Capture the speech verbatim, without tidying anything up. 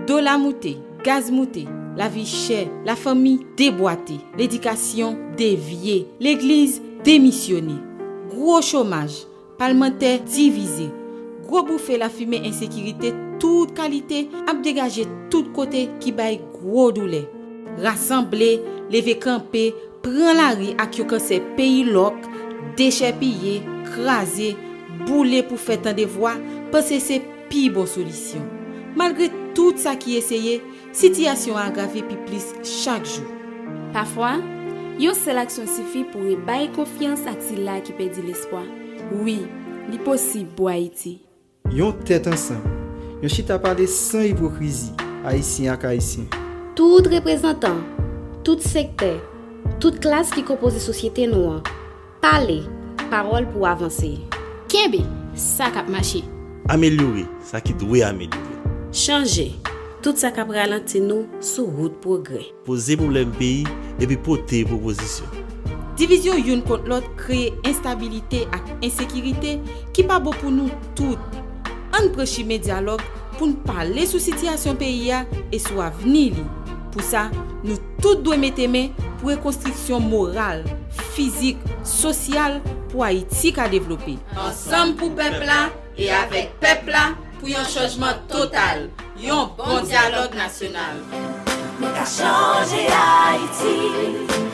Dola moute, gaz moute, lavi chè, lafanmi debwate, ledikasyon devye, legliz demisyone, gwo chomaj, palmantè divize, gwo boufe lafimen ensekirite tout kalite ap degaje tout kote ki bay gwo doulè. Rasanble, leve kanpe, pran lari ak yon kansè peyi lòk, dechèpiye, kraze, boule pou fè tande vwa, panse se pi bon solisyon. Malgre tout sa ki eseye, sitiyasyon an agrave pi plis chak jou. Pafwa, yon sèl aksyon sifi pou rebay konfyans ak sila ki pèdi lespwa. Wi, li posib pou Ayiti. Yon tèt ansanm, yon chita pale san ipokrizi, Ayisyen ak Ayisyen. Tout reprezantan, tout sektè, tout klas ki konpoze sosyete nou an, pale, pawòl pou avanse. Kenbe sa k ap mache. Amelyore sa ki dwe amelyore. Chanje tout sa k ap ralanti nou sou wout pwogrè. Poze pwoblèm peyi epi pote pwopozisyon. Divizyon youn kont lòt kreye enstabilite ak ensekirite ki pa bon pou nou tout. Ann pran chimen dyalòg pou n pale sou sitiyasyon peyi a e sou avni li. Pou sa, nou tout dwe mete men pou rekonstriksyon moral, fizik, sosyal pou Ayiti ka devlope. Ansanm pou pèp la e avèk pèp la pou yon chanjman total, yon bon dyalòg nasyonal. Nou ka chanje Ayiti.